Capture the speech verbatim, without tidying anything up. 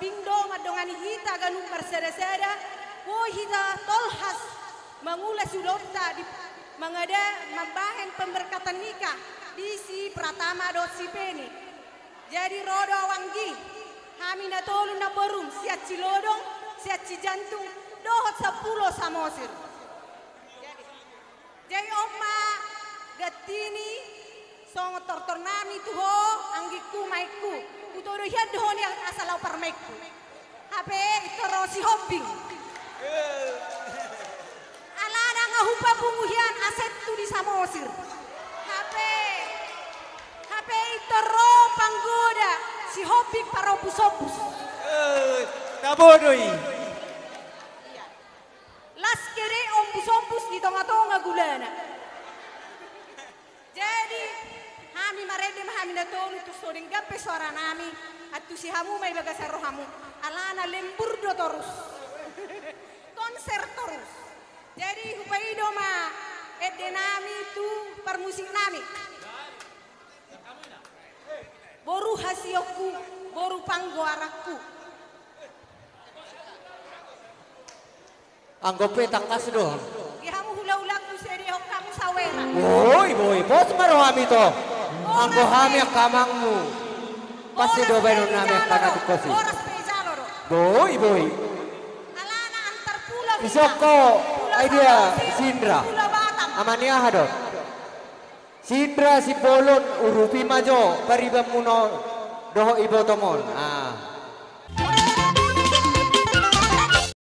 Ping do mandongani hita ganup marsada-sada, boi hita tolhas mangula ulaonta di mangada mambahen pemberkatan nikah di si Pratama dohot si Peni. Jadi ro do au anggi, hami na tolu namborum, sian Cilodong, sian Cijantung, dohot Sampulu Samosir. Jadi, Jadi on ma gantini songon tortor nami tu ho, anggingku, maengku. Hutodo hian do ho nian asa laho parmaengku. Hape pintor ro Sihombing. Alana nga hupapungu hian asetku di Samosir. Hape, hape pintor ro panggoda Sihombing parombus-ombus. Eh, tabo do i. Las kede ombus-ombus di tonga-tonga gulana. Jadi, hami marende ma hami na tolu, tung so denggan pe soara nami, antusi hamu ma i bagasan rohamu. Alana lembur do torus. Konser torus. Jadi, hupaido ma ende nami tu parmusik nami. Boru hasionku, boru panggoaranku. Anggo pe tangkas do. Di hamu hula-hulangku, sedehon hamu sawera. Boi, boi, pos ma rohami to. Anggo hami angka amangmu. Pasti do baenon nami angka na tingkos i. Horas pe jalo do. Boi, boi. Alana antar pulo. Isokko, ai dia, Sindra. Pulo Batam. Ama ni aha do? Sindra Simbolon, urupi ma jo paribanmuna on dohot ibotom on. Ah.